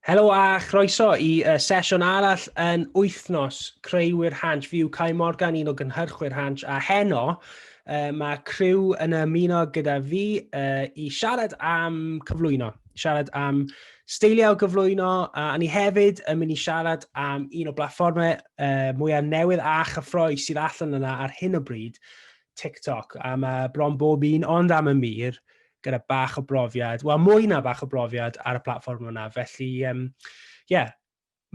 Helo a chroeso i sesiwn arall yn wythnos Creuwyr Hansh. Fi yw Kai Morgan, un o gynhyrchwyr Hansh, a heno mae criw yn ymuno gyda fi i siarad am cyflwyno, siarad am steiliau o gyflwyno, a ni hefyd yn mynd i siarad am un o blatfformau mwyaf newydd a chyffrous sydd allan yna ar hyn o bryd, TikTok, a mae bron bob un ond am y mir gyda bach o brofiad, wel mwy na bach o brofiad ar y platfform yna. Felly, yeah,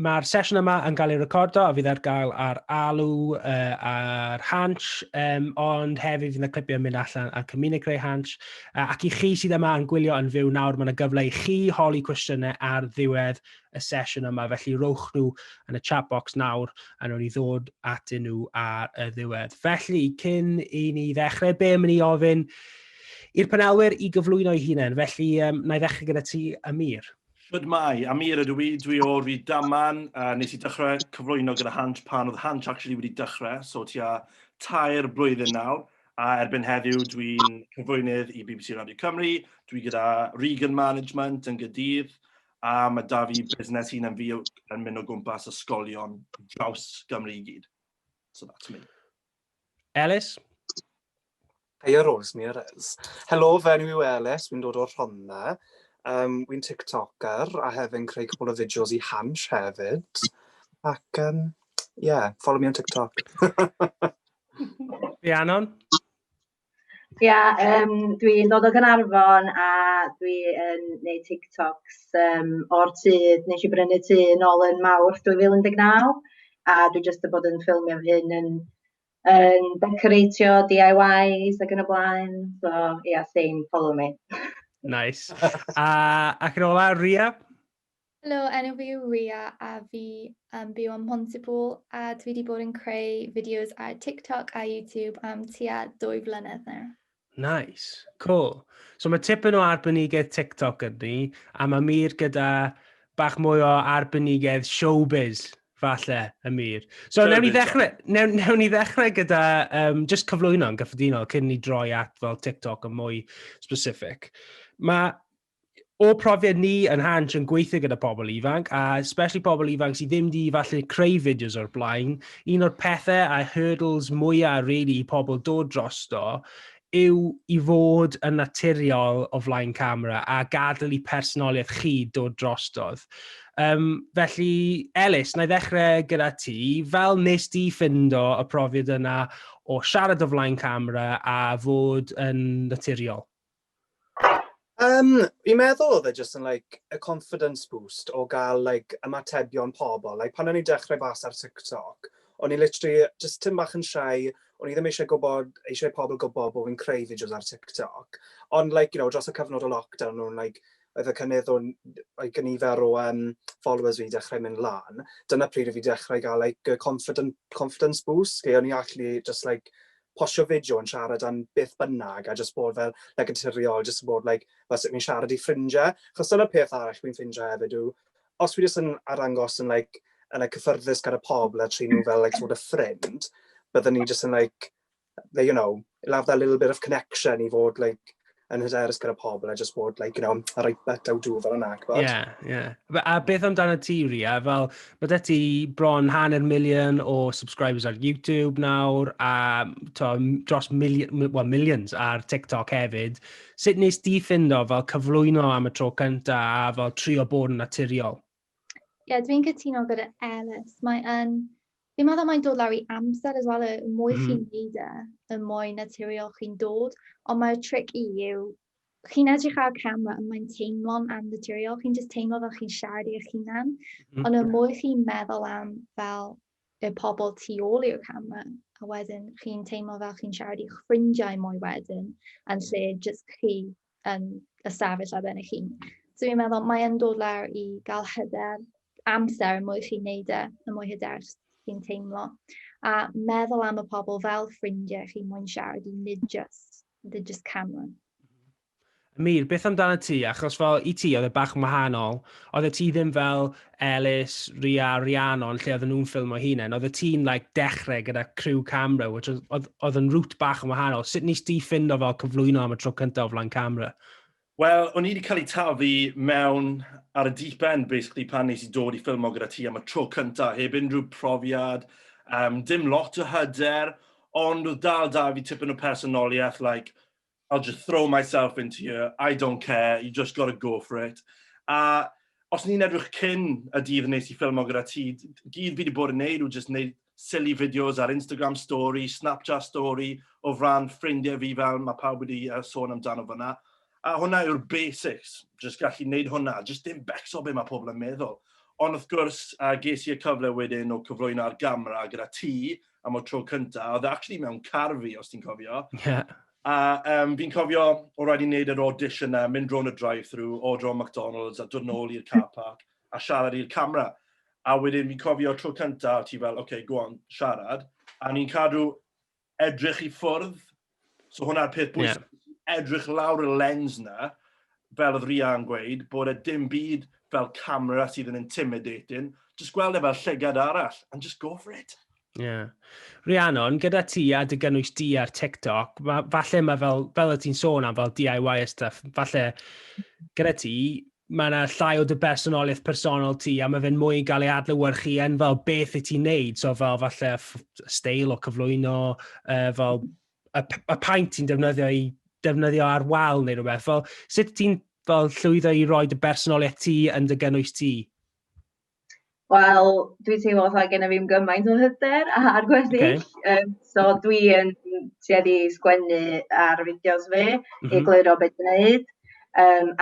mae'r sesiwn yma yn cael ei recordo a fydd ar gael ar alw, ar Hansh, ond hefyd fydd y clipiau yn mynd allan ar Cymuned Creu Hansh. Ac i chi sydd yma yn gwylio yn fyw nawr, mae yna gyfle i chi holi cwestiynau ar ddiwedd y sesiwn yma, felly rowch nhw yn y chat box nawr a wnawn ni ddod atyn nhw ar y ddiwedd. Felly, cyn i ni ddechrau, be am i ni ofyn i'r panelwyr i gyflwyno eu hunain? Felly, na i ddechrau gyda ti, Amir. Shwd mai, Amir ydw i, dwi o Rydaman. Nes i dechrau cyflwyno gyda Hansh pan oedd Hansh actually wedi dechrau, so tua 3 blwyddyn nawr. A erbyn heddiw dwi'n cyflwynydd i BBC Radio Cymru, dwi gyda Regan Management yn Gaerdydd, a mae da fi busnes hunan fi yn mynd o gwmpas ysgolion draws Gymru i gyd. So that's me. Elis? Hiya Rosemary is. Helo, fy enw yw Elis, fi'n dod o'r Rhondda. Wi'n TikToker a hefyd yn creu cwpl o fideos i Hansh hefyd. Ac, yeah, follow me on TikTok. Rhiannon? Ia, dwi'n dod o Gaernarfon a dwi yn gwneud TikToks o'r tŷ. Nes i brynu tŷ nôl yn Mawrth 2019 a dwi jyst yn bod yn ffilmio fy hun yn decoratio DIYs ac yn y blaen. So, ia, same, follow me. Nice. Ac yn ola, Ria? Helo, enw fi yw Ria a fi yn byw ym Mhontypŵl a dwi wedi bod yn creu fideos ar TikTok a YouTube am tua 2 flynedd nawr. Nice, cool. So mae tipyn o arbenigedd TikTok yn ni, a mae Amir gyda bach mwy o arbenigedd showbiz, falle, Amir. So newn ni ddechrau, newn ni ddechrau gyda just cyflwyno yn gyffredinol cyn ni droi at fel TikTok yn mwy specific. Mae o profiad ni yn Hansh yn gweithio gyda pobl ifanc, a especially pobl ifanc sydd ddim di falle creu fideos o'r blaen, un o'r pethau a hurdles mwyaf really i pobl dod drosto yw i fod yn naturiol o flaen camera a gadael i personoliaeth chi dod drostodd. Felly, Elis, na i ddechrau gyda ti. Fel nes di ffindo y profiad yna o siarad o flaen camera a fod yn naturiol? Fi'n meddwl oedd e jyst yn like, a confidence boost o gael like, ymatebion pobl. Like, pan o'n i'n dechrau fas ar TikTok, o'n i literally just tipyn bach yn shy, o'n i ddim eisiau gwybod, eisiau pobl gwybod bod fi'n creu fideos ar TikTok. Ond like, dros y cyfnod o lockdown, o'n like, oedd y cynnydd o'n, like, y nifer o followers fi dechrau mynd lan. Dyna pryd o fi dechrau gael like, a confidence boost, lle o'n i actually just like, postio fideo yn siarad am beth bynnag a jyst bod fel, like, naturiol, jyst bod like, fel sut fi'n siarad i ffrindiau. Achos dyna'r peth arall fi'n ffeindio hefyd yw, os fi jyst yn arddangos yn like, yn like, cyffyrddus gyda pobl a trin nhw fel like, sort of ffrind, byddwn ni jyst yn like, they have that little bit of connection i fod like, yn hyderus gyda pobl a just bod like, a right butt out do fel yna, gwybod? Yeah. A beth amdano ti, Ria? Fel, mae dy ti bron hanner miliwn o subscribers ar YouTube nawr, a to, dros million, well, millions ar TikTok hefyd. Sut nes di ffindo fel cyflwyno am y tro cynta a fel trio bod yn naturiol? Ie, yeah, dwi'n cytuno gyda Elis. Mae yn... Fi'n meddwl mae'n dod lawr i amser as well, y mwy chi'n neud e, y mwy naturiol chi'n dod. Ond mae'r trick i yw, chi'n edrych ar y camera a mae'n teimlo'n annaturiol, chi'n just teimlo fel chi'n siarad i'ch hunan. Ond y mwy chi'n meddwl am fel y pobl tu ôl i'r camera, a wedyn chi'n teimlo fel chi'n siarad i'ch ffrindiau mwy wedyn, yn lle just chi yn ystafell ar ben eich hun. So fi'n meddwl mae yn dod lawr i gael hyder, amser, y mwy chi'n neud e, y mwy hyderus chi'n teimlo. A meddwl am y pobl fel ffrindiau chi'n moyn siarad i, nid just camera. Amir, beth amdano ti? Achos fel i ti, oedd e bach yn wahanol. Oedd e ti ddim fel Elis, Ria, Rhiannon, lle oedden nhw'n ffilmo hunain. Oedd e ti'n like, dechrau gyda crew camera, which oedd yn route bach yn wahanol. Sut nes ti ffindo fel cyflwyno am y tro cyntaf o flaen camera? Wel, o'n i wedi cael ei tafu mewn ar y deep end, basically, pan nes i dod i ffilmo gyda ti am y tro cyntaf, heb unrhyw profiad, dim lot o hyder, ond oedd dal da fi tipyn o personoliaeth, like, "I'll just throw myself into you, I don't care, you just gotta go for it." A os ni'n edrych cyn y dydd nes i ffilmo gyda ti, gyd fi wedi bod yn neud yw just neud silly videos ar Instagram story, Snapchat story, o flaen ffrindiau fi fel mae pawb wedi sôn amdano fyna. A hwnna yw'r basics, just gallu neud hwnna, just dim becso be mae pobl yn meddwl. Ond wrth gwrs, ges i y cyfle wedyn o cyflwyno ar gamera gyda ti am y tro cyntaf. Oedd e actually mewn car fi, os ti'n cofio. Yeah. A fi'n cofio o rhaid i wneud yr audition na, mynd rownd y drive-thru, ordro McDonald's a dod nôl i'r car park a siarad i'r camera. A wedyn fi'n cofio tro cyntaf, ti fel, "OK, go on, siarad." A ni'n cadw edrych i ffwrdd. So hwnna'r peth bwysig. Edrych lawr y lens na, fel oedd Ria'n gweud, bod e dim byd fel camera sydd yn intimidating. Just gweld e fel llygad arall, and just go for it. Yeah. Rhiannon, gyda ti a dy gynnwys di ar TikTok, falle mae fel y ti'n sôn am fel DIY a stuff, falle gyda ti, mae yna llai o dy bersonoliaeth personol ti a mae fe'n mwy yn gael ei adlewyrchu yn fel beth wyt ti'n neud. So fel falle steil o cyflwyno, fel y paent ti'n defnyddio i defnyddio ar wal neu rhywbeth. Fel, sut ti'n fel llwyddo i roi dy bersonoliaeth ti yn dy gynnwys ti? Wel, dwi'n teimlo fatha genna fi'm gymaint o hyder ar gweddill. So dwi yn tueddu i sgwennu ar fideos fi i egluro beth dwi'n neud.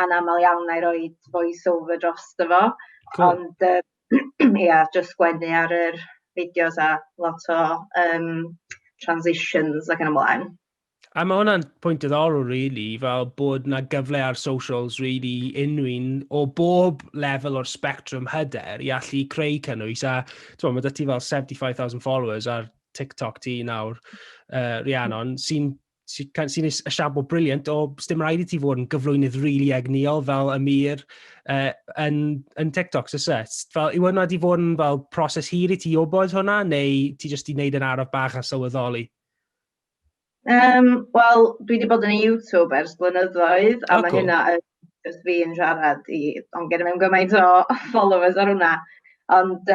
Anamal iawn na i roid voice-over drosto fo. Ond ia, just sgwennu ar yr fideos a lot o transitions ac yn ymlaen. A mae hwnna'n pwynt diddorol, really, fel bod na gyfle ar socials, really, unrhyw un o bob lefel o'r spectrum hyder i allu creu cynnwys. A ti'n, mae 'da ti fel 75,000 followers ar TikTok ti nawr, Rhiannon, sy'n sy, sy esiampl brilliant o dim rhaid i ti fod yn gyflwynydd really egnïol fel Amir yn TikTok, oes e? Fel, yw hwnna di fod yn fel proses hir i ti wybod hwnna, neu ti jyst di wneud yn araf bach a sylweddoli? Wel, dwi wedi bod yn YouTube ers blynyddoedd, a mae hynna yn just fi yn siarad i, ond gen i ddim gymaint o followers ar hwnna. Ond,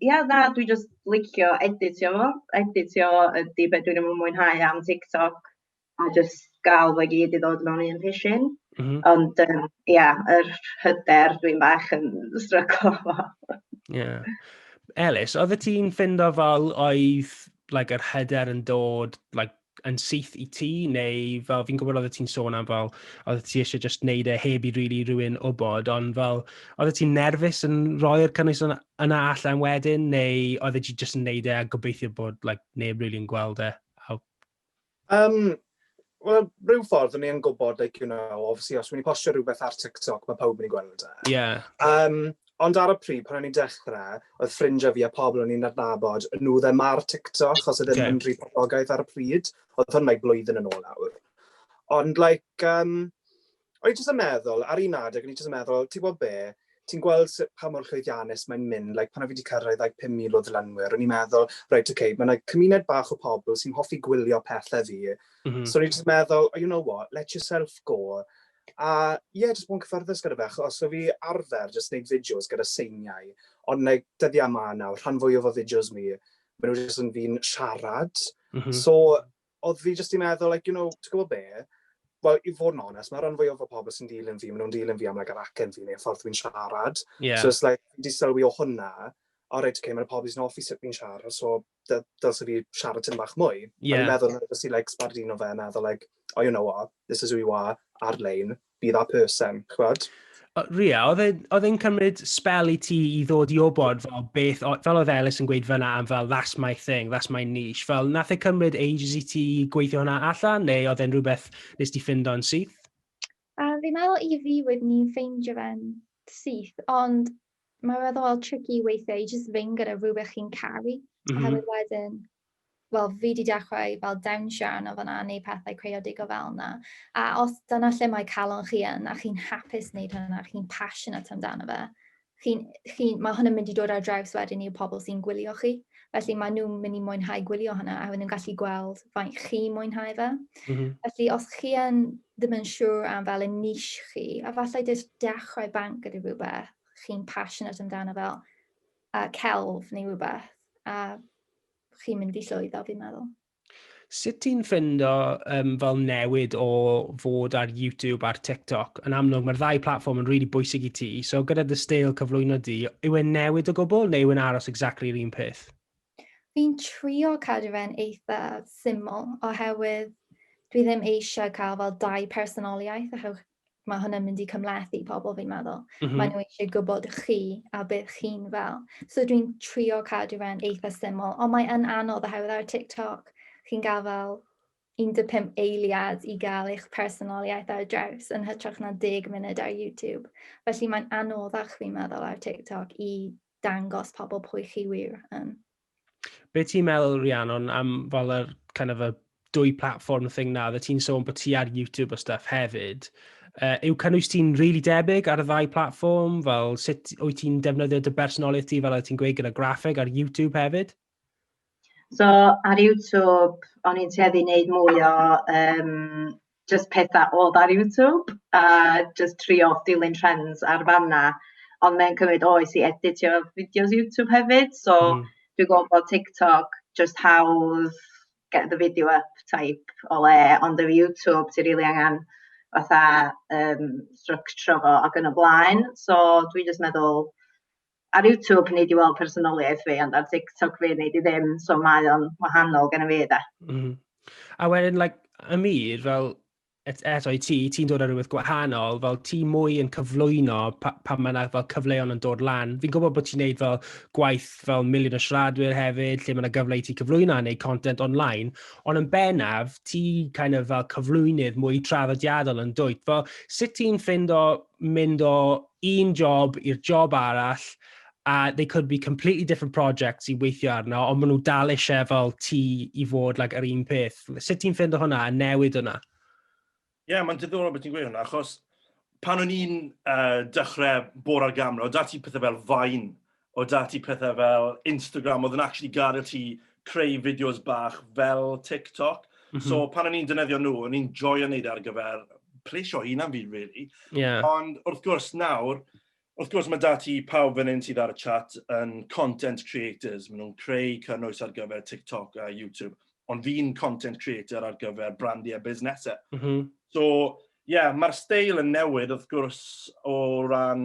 ia, na, dwi just licio editio fo. Editio ydy beth dwi'n mwynhau am TikTok, a just gael fo i gyd i ddod mewn un pishyn. Ond, ia, yr hyder dwi'n bach yn stryglo fo. Yeah. Elis, oedd ti'n ffindo fel oedd like, yr hyder yn dod like, yn syth i ti, neu fel fi'n gwybod oedd ti'n sôn am fel oedd ti eisiau just neud e heb i really rhywun wybod, ond fel oedd ti'n nerfus yn rhoi'r cynnwys yna allan wedyn, neu oedd ti just yn neud e a gobeithio bod like, neb really yn gweld e? Wel, rhyw ffordd, o'n i yn gwybod, like, obviously, os dwi'n postio rhywbeth ar TikTok, mae pawb yn ei gweld e. Ond ar y pryd, pan o'n i'n dechrau, oedd ffrindiau fi a pobl o'n i'n adnabod, nhw ddim ar TikTok, os oedd ddim yn rhy poblogaidd ar y pryd. Oedd hwn like blwyddyn yn ôl nawr. Ond, like, o'n i jyst yn meddwl, ar un adeg, o'n i jyst yn meddwl, ti'n gwybod be, ti'n gweld pa mor llwyddiannus mae'n mynd, like, pan o fi wedi cyrraedd like, 5,000 o ddilynwyr, o'n i'n meddwl, right, okay, mae yna cymuned bach o pobl sy'n hoffi gwylio pethau fi. So o'n i jyst yn meddwl, "Oh, you know what, let yourself go." A ie, yeah, jyst bod yn cyfforddus gyda fe, achos o fi arfer jyst gwneud fideos gyda seiniau, ond like, dyddiau yma nawr, rhan fwy o fy fideos mi, maen nhw jyst yn fi'n siarad. So, oedd fi jyst i meddwl, like, ti'n gwybod be? Wel, i fod yn onest, mae rhan fwyaf o pobl sy'n dilyn fi, maen nhw'n dilyn fi am like, yr acen fi neu'r ffordd fi'n siarad. So it's like, fi wedi sylwi o hwnna, oh, right, okay, mae'n pobl sy'n hoffi sut fi'n siarad, so dylse fi siarad tipyn bach mwy. A fi'n meddwl, jyst i like, sbarduno fe, meddwl, like, "Oh, you know what, this is who you are, ar-lein, be that person," chwbod? Ria, oedd e'n cymryd spel i ti i ddod i wybod fel beth, fel oedd Elis yn gweud fyna am fel "That's my thing, that's my niche", fel nath e cymryd ages i ti gweithio hwnna allan, neu oedd e'n rhywbeth nes ti ffindo'n syth? Fi'n meddwl i fi wedyn ni'n ffeindio fe'n syth, ond mae'n meddwl fel tricky weithiau i just fynd gyda rhywbeth chi'n caru. Oherwydd wedyn, wel, fi wedi dechrau fel dawnsio arno fan'na, neu pethau creadigol fel yna. A os dyna lle mae calon chi yn, a chi'n hapus wneud hynna, chi'n passionate amdano fe, Chi'n, chi, mae hwn yn mynd i dod ar draws wedyn i'r pobl sy'n gwylio chi. Felly mae nhw'n mynd i mwynhau gwylio hwnna a nhw'n gallu gweld faint chi'n mwynhau fe. Felly os chi yn ddim yn siŵr am fel y niche chi, a falle jyst dechrau banc gyda rhywbeth chi'n passionate amdano fel celf neu rhywbeth, a chi'n mynd i llwyddo, fi'n meddwl. Sut ti'n ffindo fel newid o fod ar YouTube a'r TikTok? Yn amlwg, mae'r ddau platfform yn really bwysig i ti, so gyda dy steil cyflwyno di, yw e'n newid o gwbl neu yw e'n aros exactly yr un peth? Fi'n trio cadw fe'n eitha syml oherwydd dwi ddim eisiau cael fel dau personoliaeth oherwydd mae hwnna'n mynd i cymhlethu pobl, fi'n meddwl. Maen nhw eisiau gwybod chi a beth chi'n fel. So dwi'n trio cadw fe'n eitha syml, ond mae yn anodd oherwydd ar TikTok chi'n gael fel 15 eiliad i gael eich personoliaeth ar draws yn hytrach na 10 munud ar YouTube. Felly mae'n anoddach, fi'n meddwl, ar TikTok i dangos pobl pwy chi wir yn. Be ti'n meddwl, Rhiannon, am fel yr kind of y dwy platform thing na, dda ti'n sôn bod ti ar YouTube a stuff hefyd. Yw cynnwys ti'n really debyg ar y ddau platform? Fel sut wyt ti'n defnyddio dy bersonoliaeth ti, fel oedd ti'n gweud gyda graffeg ar YouTube hefyd? So ar YouTube, o'n i'n tueddu i wneud mwy o just pethau oedd ar YouTube a just trio dilyn trends ar fanna. Ond mae'n cymryd oes i editio fideos YouTube hefyd, so dwi'n gwybod bod TikTok just hawdd get the video up type o le, ond efo YouTube ti rili angen fatha structure fo ac yn y blaen. So dwi jyst meddwl ar YouTube nei di weld personoliaeth fi, ond ar TikTok fi nei di ddim, so mae o'n wahanol gen i fi de. A wedyn, like, Amir, fel, eto i ti, ti'n dod ar rhywbeth gwahanol, fel ti mwy yn cyflwyno pan mae yna fel cyfleon yn dod lan. Fi'n gwybod bod ti'n neud fel gwaith fel Miliwn o Siaradwyr hefyd, lle mae yna gyfle i ti cyflwyno a neud content online, ond yn bennaf, ti kind of fel cyflwynydd mwy traddodiadol yn dwyt. Fel, sut ti'n ffindo mynd o un job i'r job arall, a they could be completely different projects i weithio arno, ond maen nhw dal eisiau fel ti i fod like, yr un peth. Sut ti'n ffindo hwnna a newid hwnna? Ie, yeah, mae'n diddorol beth ti'n gweud hwnna, achos pan o'n i'n dechrau bod ar gamera, o da ti pethau fel Vine, o da ti pethau fel Instagram, oedd yn actually gadael ti creu fideos bach fel TikTok. So pan o'n i'n defnyddio nhw, o'n i'n joio wneud ar gyfer plesio hunan fi, really. Ond wrth gwrs nawr, wrth gwrs mae da ti pawb fan hyn sydd ar y chat yn content creators. Maen nhw'n creu cynnwys ar gyfer TikTok a YouTube. Ond fi'n content creator ar gyfer brandiau busnesau. So, yeah, mae'r steil yn newid, wrth gwrs, o ran.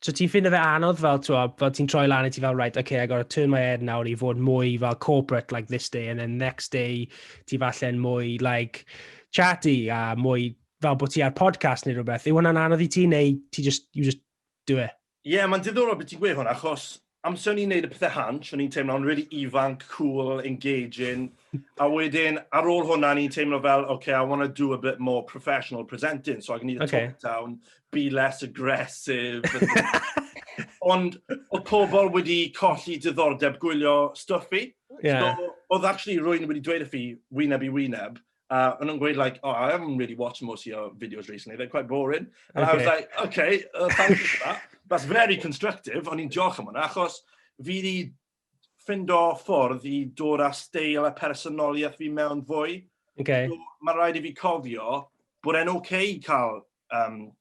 So ti'n ffindo fe anodd fel, t'wo, fel ti'n troi lan a ti fel, "Right, okay, I got to turn my head nawr i fod mwy fel corporate like this day," and then next day ti falle'n mwy like chatty a mwy fel bod ti ar podcast neu rhywbeth. Yw hwnna'n anodd i ti neu ti just, you just do it? Ie, yeah, mae'n diddorol beth ti'n gweud hwnna, achos amser o'n i'n neud y pethau Hansh, o'n i'n teimlo'n really ifanc, cool, engaging. A wedyn, ar ôl hwnna, o'n i'n teimlo fel, "Okay, I want to do a bit more professional presenting, so I need to tone down, be less aggressive." Ond oedd pobl wedi colli diddordeb gwylio stwff fi. So, oedd actually rhywun wedi dweud i fi, wyneb i wyneb, o'n nhw'n gweud like, "Oh, I haven't really watched most of your videos recently, they're quite boring." And I was like, "Okay, thank you for that. That's very constructive." O'n i'n diolch am hwnna, achos fi wedi ffindo ffordd i dod â steil a personoliaeth fi mewn fwy. So, mae rhaid i fi cofio bod e'n okay cael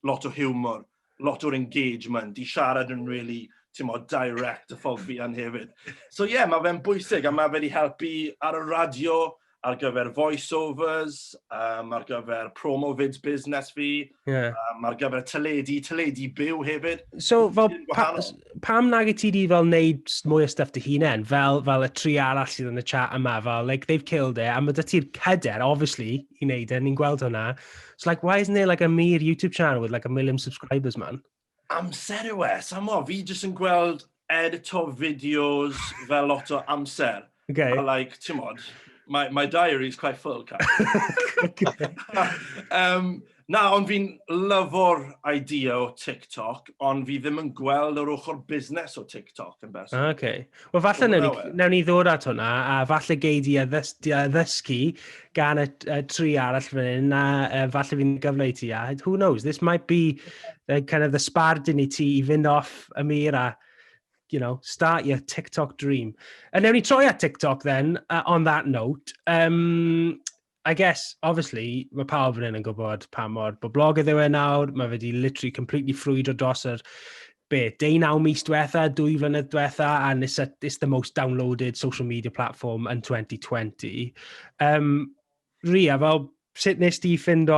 lot o humour, lot o'r engagement, i siarad yn really, ti'n mo, direct y ffordd fi yn hefyd. So ie, yeah, mae fe'n bwysig a mae fe wedi helpu ar y radio, ar gyfer voice-overs, ar gyfer promo vids busnes fi, ar gyfer teledu, teledu byw hefyd. So, fel, pam nag i ti di fel neud mwy o stuff dy hunain, fel y tri arall sydd yn y chat yma, fel, like, they've killed it, a mae dy ti'r hyder, obviously, i wneud e, ni'n gweld hwnna. So, like, why isn't there, like, a Mir YouTube channel with, like, a million subscribers, man? Amser yw e, samo, fi jyst yn gweld edito fideos fel lot o amser. A like, ti'n mod, My diary is quite full, Kai. Na, ond fi'n lyfo'r idea o TikTok, ond fi ddim yn gweld yr ochr busnes o TikTok yn best. Okay. Wel, falle newn ni ddod at hwnna, a falle gei di addysgu gan y tri arall fan hyn, a falle fi'n gyfle i ti. A who knows, this might be the, kind of the sbardun i ti i fynd off, Amir, a start your TikTok dream. A newn ni troi at TikTok then, on that note. I guess, obviously, mae pawb fan hyn yn gwybod pa mor boblogaidd yw e nawr. Mae fe wedi literally completely ffrwydro dros yr be, 19 mis diwetha, 2 flynedd diwetha, and it's the most downloaded social media platform in 2020. Ria, fel, sut nes di ffindo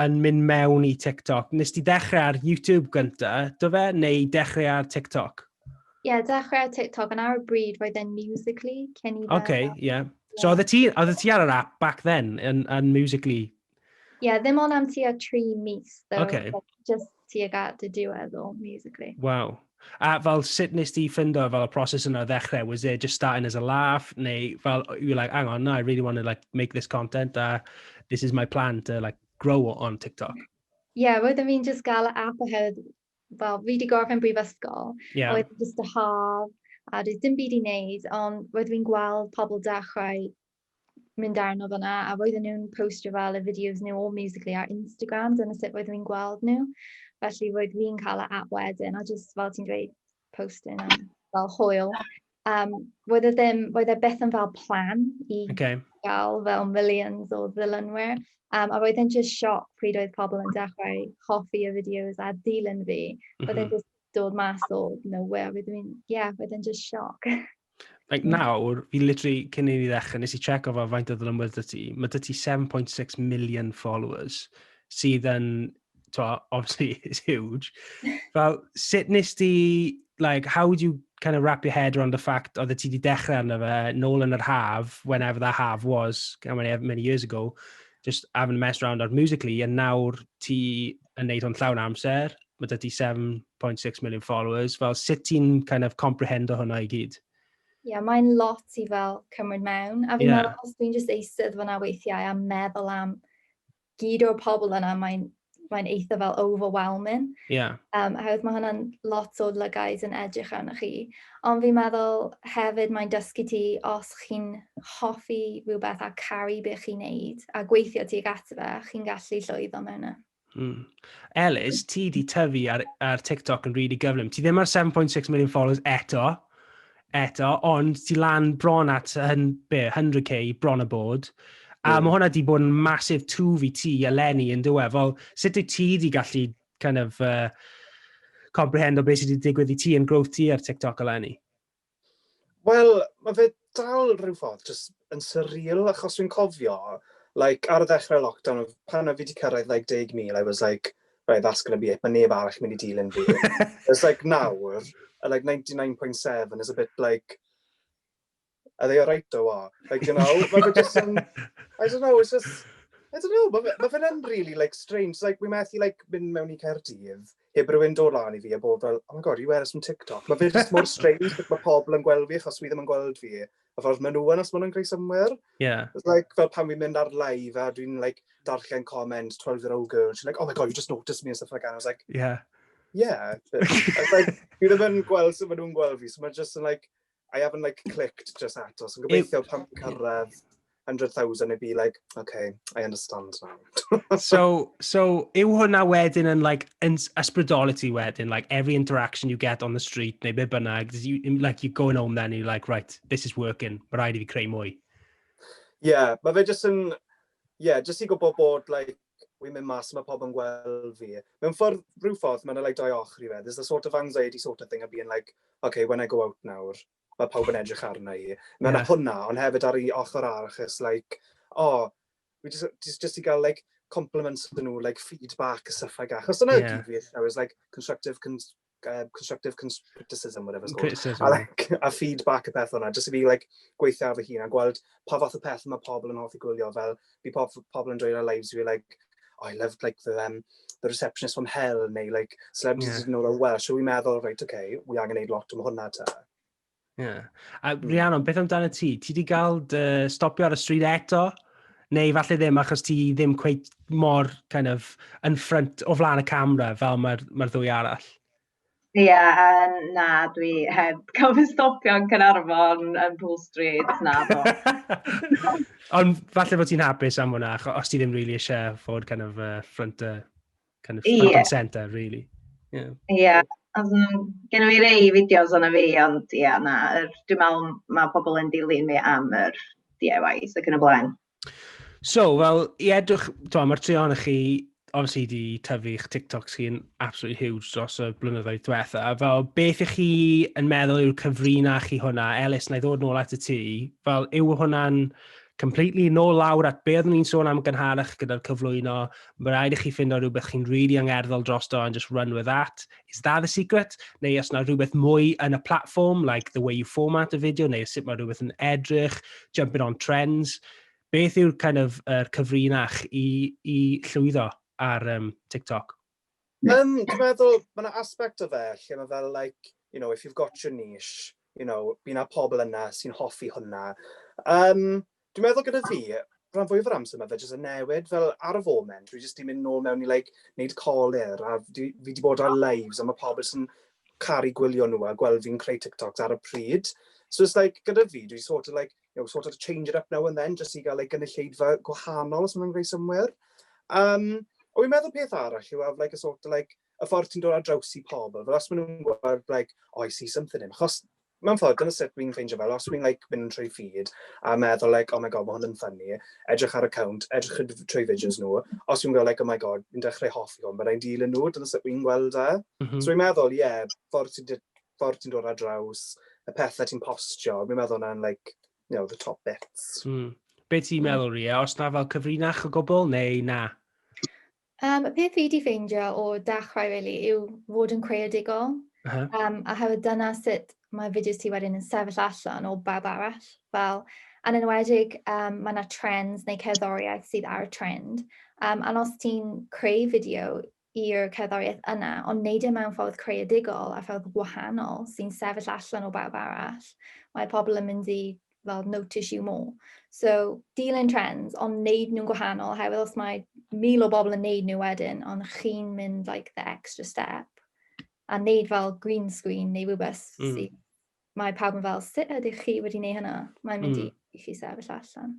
yn mynd mewn i TikTok? Nes di dechrau ar YouTube gynta, do fe, neu dechrau ar TikTok? Ie, yeah, dechrau ar TikTok, yn ar y bryd roedd e'n Musical.ly cyn i fe. Okay, yeah. So oedd ti ar yr app back then, yn Musical.ly? Ie, yeah, ddim ond am tua 3 mis, though. Like, just tuag at y diwedd o Musical.ly. Wow. A fel sut nes ti ffindo fel y proses yna o ddechrau? Was it just starting as a laugh? Neu fel, you were like, "Hang on, no, I really want to, like, make this content. This is my plan to, like, grow on TikTok"? Ie, yeah, roeddwn fi'n just gael y app oherwydd, fel, fi wedi gorffen brifysgol. Oedd just y haf, a doedd dim byd i wneud, ond roedd fi'n gweld pobl dechrau mynd arno fyna, a roedden nhw'n postio fel y fideos nhw o Musical.ly ar Instagram, dyna sut roeddwn fi'n gweld nhw. Felly roedd fi'n cael y app wedyn, a just fel ti'n dweud, posting am fel hwyl. Roedd e ddim, roedd e byth yn fel plan i gael fel millions o ddilynwyr. A roedd e'n just sioc pryd oedd pobl yn dechrau hoffi y fideos a dilyn fi. Roedd e'n just dod mas o nowhere. Roedd e'n, yeah, roedd e'n just sioc. Like nawr, fi literally, cyn i ni ddechrau, nes i check o fel faint o ddilynwyr 'da ti. Mae 'da ti 7.6 million followers, sydd yn, to, obviously, is huge. Fel, sut nes ti, like, how would you kind of wrap your head around the fact oedd ti wedi dechrau arno fe nôl yn yr haf, whenever that haf was, how many, many years ago, just having a mess around ar Musical.ly, a nawr ti yn neud hwn llawn amser, mae 'da ti 7.6 million followers, fel sut ti'n kind of comprehendo hwnna i gyd? Ie, yeah, mae'n lot i fel cymryd mewn. A fi'n meddwl, os dwi'n just eistedd fyna weithiau a meddwl am gyd o'r pobl yna, mae'n eitha fel overwhelming. Oherwydd mae hwnna'n lot o lygaid yn edrych arnoch chi. Ond fi'n meddwl hefyd mae'n dysgu ti os chi'n hoffi rhywbeth a caru beth chi'n neud a gweithio tuag ato fe, chi'n gallu llwyddo mewn e. Elis, ti di tyfu ar TikTok yn really gyflym. Ti ddim ar 7.6 million followers eto, ond ti lan bron at be, 100K bron y bod. A mae hwnna di bod yn massive twf i ti eleni yn dywe. Fel, sut wyt ti di gallu kind of comprehend o beth sydd wedi digwydd i ti yn growth ti ar TikTok eleni? Wel, mae fe dal rhyw ffordd just yn surreal, achos dwi'n cofio, like, ar y ddechrau lockdown, pan oedd fi wedi cyrraedd like 10,000, I was like, "Right, that's gonna be it, mae neb arall mynd i dilyn fi." It's like nawr, at like 99.7 is a bit like, "Are they alright or what?" Like, mae fe just yn, I don't know, it's just, I don't know, ma fe'n really, like, strange. Like, wi methu, like, mynd mewn i Caerdydd, heb rhywun dod lan i fi a bod fel, "Oh my God, you Ellis from TikTok?" Mae fe just mor strange that mae pobl yn gweld fi achos wi ddim yn gweld fi. A ffordd maen nhw yn os maen nhw'n creu somewhere. It's like, fel pan fi'n mynd ar live a dwi'n, like, darllen comment, 12-year-old girl, she's like, "Oh my God, you just noticed me" and stuff like that. And I was like, "Yeah." It's like, fi ddim yn gweld sut maen nhw'n gweld fi, so mae'n just yn like, I haven't, like, clicked just eto. So gobeithio pan fi'n cyrraedd 100,000 it'd be like, "Okay, I understand now." So yw hwnna wedyn yn like yn ysbrydoli ti wedyn, like every interaction you get on the street neu be bynnag, does you, like, you're going home then and you're like, "Right, this is working, mae rhaid i fi creu mwy"? Yeah, mae fe just yn, yeah, just i gwybod bod, like, wi'n mynd mas, mae pobl yn gweld fi. Mewn ffordd, rhyw ffordd, mae'n like dau ochr i fe. There's the sort of anxiety sort of thing of being like, "Okay, when I go out nawr, mae pawb yn edrych arna i." Mae'n hwnna, ond hefyd ar ei ochr arall, it's like, oh, we just i gael, like, compliments ydyn nhw, like, feedback a stuff like that. Achos dyna gyd fi eisiau, is like, constructive criticism, whatever it's called. Criticism. A, like, a feedback y peth hwnna, jyst i fi, like, gweithio ar fy hun a gweld pa fath o peth mae pobl yn hoffi gwylio, fel fi pobl yn dweud ar lives fi, like, "Oh, I loved, like, the receptionist from hell," neu like, celebrities didn't know that well. So wi'n meddwl, "Right, okay, wi angen neud lot am hwnna te." Yeah. A Rhiannon, beth amdano ti? Ti wedi cael dy stopio ar y stryd eto? Neu falle ddim, achos ti ddim cweit mor kind of yn front o flaen y camera fel mae'r mae ddwy arall? Ie, yeah, na, dwi heb cael fy stopio yn Caernarfon yn Pool Street, na. Do. Ond falle fod ti'n hapus am hwnna, os ti ddim really eisiau fod kind of front, kind of front and centre, really. Ie, yeah. Yeah, gen i fi rei fideos o'na fi, ond ie, yeah, na, dwi'n meddwl mae pobl yn dilyn fi am yr DIYs ac yn y blaen. So, fel, i edrych, mae'r tri ohonych chi, obviously, di tyfu'ch TikToks chi'n absolutely huge dros y blynyddoedd diwetha. Fel, beth ych chi yn meddwl yw'r cyfrinach i hwnna? Elis, na i ddod nôl at y ti. Fel, yw hwnna'n completely nôl lawr at be oeddwn ni'n sôn am gynharach gyda'r cyflwyno? Mae rhaid i chi ffindo rhywbeth chi'n really angerddol drosto and just run with that. Is that the secret? Neu os yna rhywbeth mwy yn y platform, like the way you format a video, neu sut mae rhywbeth yn edrych, jumping on trends. Beth yw'r kind of cyfrinach i llwyddo ar TikTok? Dwi'n meddwl, mae yna aspect o fe lle mae fel, like, if you've got your niche, bydd yna pobl yna sy'n hoffi hwnna. Dwi'n meddwl gyda fi, rhan fwyaf o'r amser mae fe jyst yn newid, fel ar y foment, dwi jyst 'di mynd nôl mewn i like, wneud colur, a fi 'di bod ar lives, a mae pobl sy'n caru gwylio nhw a gweld fi'n creu TikToks ar y pryd. So it's like, gyda fi, dwi sort of like, sort of change it up now and then, just i gael like, gynulleidfa gwahanol, os mae'n gwneud synnwyr. O, fi'n meddwl peth arall yw have like a sort of like, y ffordd ti'n dod ar draws i pobl, fel os maen nhw'n gweld, like, "Oh, I see something in." Achos, mewn ffordd, dyna sut fi'n ffeindio fel, os fi'n like, mynd trwy feed a meddwl, like, "Oh my God, mae hwn yn funny," edrych ar account, edrych trwy videos nhw, os fi'n gweld, like, "Oh my God, fi'n dechrau hoffi hwn," byddai'n dilyn nhw, dyna sut fi'n gweld e. So fi'n meddwl, ie, yeah, ffordd ti'n dod ar draws, y pethau ti'n postio, fi'n meddwl hwnna'n, like, the top bits. Be ti'n meddwl, Ria? Os na fel cyfrinach o gwbl, neu na? Y peth fi wedi ffeindio o dechrau, really, yw fod yn creadigol. A hefyd dyna sut mae fideos ti wedyn yn sefyll allan o bawb arall. Fel, yn enwedig, mae yna trends neu cerddoriaeth sydd ar y trend. A os ti'n creu fideo i'r cerddoriaeth yna, ond neud e mewn ffordd creadigol a ffordd wahanol sy'n sefyll allan o bawb arall, mae pobl yn mynd i fel notice you more. So, dilyn trends, ond neud nhw'n gwahanol, oherwydd os mae 1,000 o bobl yn neud nhw wedyn, ond chi'n mynd like the extra step, a neud fel green screen neu rhywbeth sydd, mae pawb yn fel, "Sut ydych chi wedi neud hynna?" Mae'n mynd i chi sefyll allan.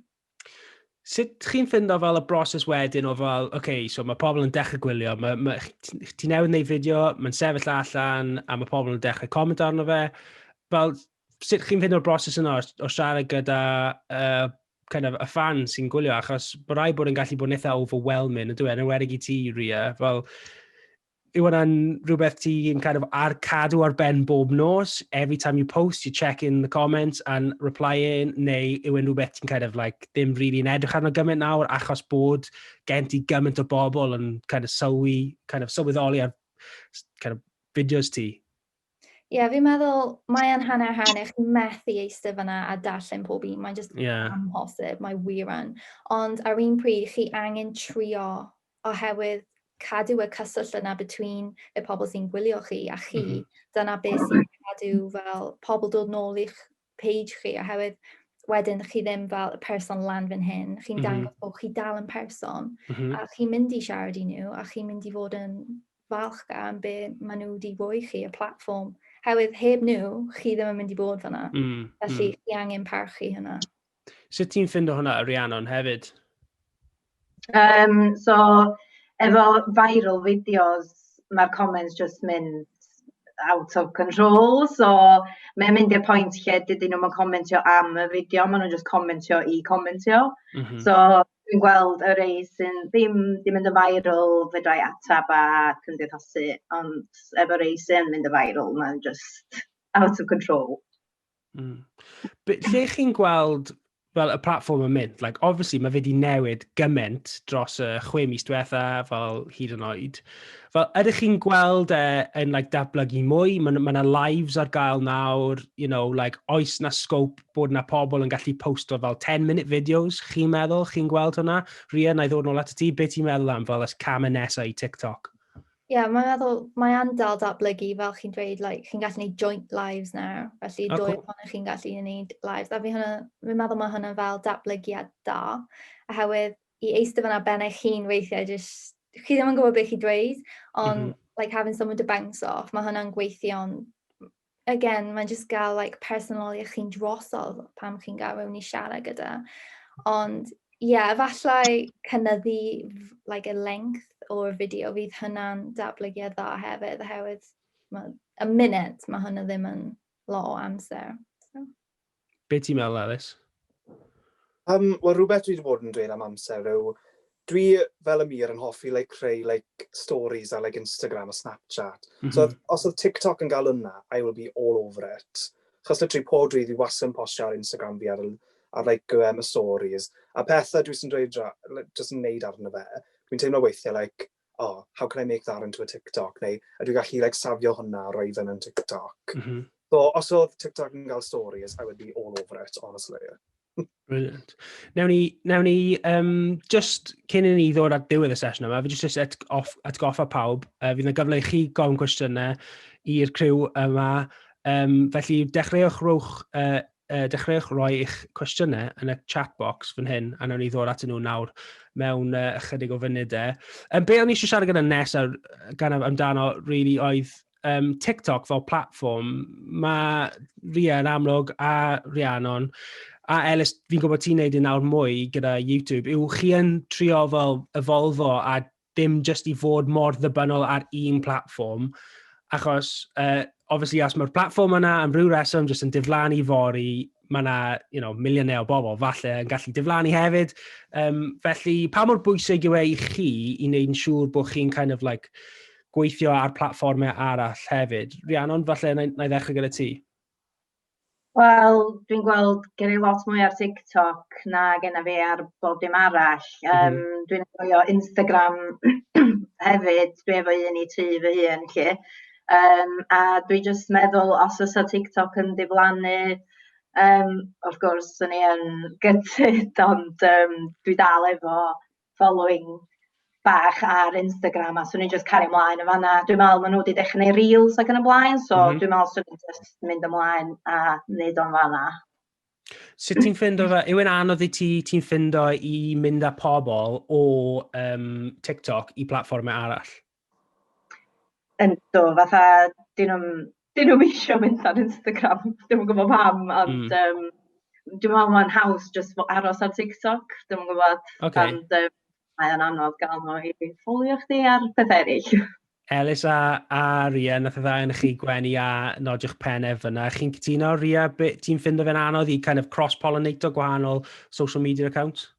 Sut chi'n ffindo fel y broses wedyn o fel, oce, okay, so mae pobl yn dechrau gwylio, ti newydd wneud fideo, mae'n sefyll allan, a mae pobl yn dechrau comment arno fe. Fel, sut chi'n ffindo'r broses yna o siarad gyda kind of, y fan sy'n gwylio, achos bod rai bod yn gallu bod yn eitha overwhelming, ydw e, yn enwedig i ti, Ria, fel, yw hwnna'n rhywbeth ti'n kind of ar cadw ar ben bob nos? Every time you post, you check in the comments and reply in, neu yw e'n rhywbeth ti'n kind of like, ddim really yn edrych arno gymaint nawr, achos bod gen ti gymaint o bobl yn kind of sylwi, kind of sylweddoli ar kind of videos ti? Ie, yeah, fi'n meddwl mae yn hanner hanner, chi'n methu eistedd fyna a darllen pob un, mae'n just amhosib, mae wir yn. Ond ar un pryd, chi angen trio oherwydd cadw y cyswllt yna between y pobl sy'n gwylio chi a chi, dyna beth sy'n cadw fel pobl dod nôl i'ch page chi, oherwydd wedyn chi ddim fel y person lan fan hyn, chi'n dangos bod chi dal yn person, a chi'n mynd i siarad i nhw, a chi'n mynd i fod yn falch am be maen nhw wedi rhoi chi, y platform. Herwydd heb nhw, chi ddim yn mynd i bod fyna. Felly chi angen parchu hynna. Sut ti'n ffindo hwnna, Rhiannon, hefyd? So, efo viral videos, mae'r comments just mynd out of control. So, mae'n mynd i'r pwynt lle dydyn nhw'n commentio am y fideo, maen nhw'n just commentio i commentio. So, dwi'n gweld y rei sy'n ddim di mynd yn viral, fedra i atab a cymdeithasu, ond efo rei sy'n mynd yn viral, mae'n just out of control. Lle chi'n gweld fel y platform yn mynd? Like, obviously, mae fe wedi newid gymaint dros y 6 mis diwetha, fel hyd yn oed. Fel, ydych chi'n gweld e yn like, datblygu mwy? Mae ma 'na lives ar gael nawr, like, oes na scope bod na pobl yn gallu posto fel 10-minute videos? Chi'n meddwl? Chi'n gweld hwnna? Ria, na i ddod nôl at ti. Be ti'n meddwl am fel y camau nesaf i TikTok? Ie, yeah, mae'n meddwl, mae yn dal datblygu, fel chi'n dweud, like, chi'n gallu gwneud joint lives nawr, felly oh, dwy cool. ohonych chi'n gallu gwneud lives, a fi hwnna, fi'n meddwl mae hwnna fel datblygiad da, oherwydd i eistedd fyna ben eich hun weithiau, just, chi ddim yn gwybod beth chi'n dweud, ond mm -hmm. like, having someone to bounce off, mae hwnna'n gweithio'n again, mae'n just gael like, personoliaeth chi'n drosodd pam chi'n gael rhywun i siarad gyda. Ond ie, yeah, efallai cynyddu like, y length o'r fideo fydd hynna'n datblygiad dda hefyd, oherwydd ma, a minute, mae hynna ddim yn lot o amser. So. Be ti'n meddwl, Ellis? Wel, rhywbeth dwi wedi bod yn dweud am amser yw, dwi fel Amir yn hoffi like, creu like, stories ar like, Instagram a Snapchat. Mm -hmm. So os oedd TikTok yn gael yna, I will be all over it. Chos literally pob dwi dwi wastad yn postio ar Instagram fi ar, ar like, y stories. A pethau dwi sy'n dweud, just yn neud arno fe, dwi'n teimlo weithiau like, oh, how can I make that into a TikTok? Neu ydw i'n gallu like, safio hwnna a rhoi fe mewn TikTok? Mm -hmm. So, os oedd TikTok yn gael stories, I would be all over it, honestly. Brilliant. Newn ni, newn ni um, just cyn i ni ddod at diwedd y sesiwn yma, fi jyst eisiau atgoffa pawb, fydd yna gyfle i chi gofyn cwestiynau i'r criw yma. Um, felly dechreuwch rowch dechreuwch roi eich cwestiynau yn y chat box fan hyn, a nawn ni ddod atyn nhw nawr mewn ychydig o funudau. Um, be o'n i eisiau siarad gyda nesaf gan amdano, really, oedd um, TikTok fel platform, mae Ria yn amlwg a Rhiannon, a Ellis, fi'n gwybod ti'n neud yn nawr mwy gyda YouTube, yw chi yn trio fel evolfo a dim just i fod mor ddibynnol ar un platform, achos uh, obviously os mae'r platform yna am ryw reswm jyst yn diflannu fory, mae yna you know, miliynau o bobl falle yn gallu diflannu hefyd. Um, felly, pa mor bwysig yw e i chi i wneud yn siŵr bod chi'n kind of like gweithio ar platfformau arall hefyd? Rhiannon, falle na, na i ddechrau gyda ti. Wel, dwi'n gweld gen i lot mwy ar TikTok na genna fi ar bob dim arall. Um, mm -hmm. Dwi'n enjoio Instagram hefyd, dwi efo un i tŷ fy hun, lle. Um, a dwi jyst meddwl, os oes TikTok yn diflannu, um, wrth gwrs, swn i yn gutted, ond um, dwi dal efo following bach ar Instagram a swn i'n just cario ymlaen yn fanna. Dwi'n meddwl maen nhw wedi dechrau gwneud reels ac yn y blaen, so mm -hmm. dwi'n meddwl swn i'n just mynd ymlaen a wneud o'n fanna. Sut ti'n ffindo fe? Yw e'n anodd i ti, ti'n ffindo i mynd â pobl o um, TikTok i platfformau arall? Ynddo, fatha, dyn nhw'n dyn nhw'm eisiau mynd ar Instagram, dwi'm yn gwybod pam, ond mm. um, dwi'n meddwl mae'n haws just aros ar TikTok, dwi'm yn gwybod. Okay. Ond um, mae o'n anodd gael nhw i ffolio chdi ar pethau eraill. Elis a, a Ria, nath y ddau yn chi gwenu a nodi'ch pennau fyna. Chi'n cytuno, Ria, ti'n ffindo fe'n anodd i kind of cross-pollinate gwahanol social media accounts?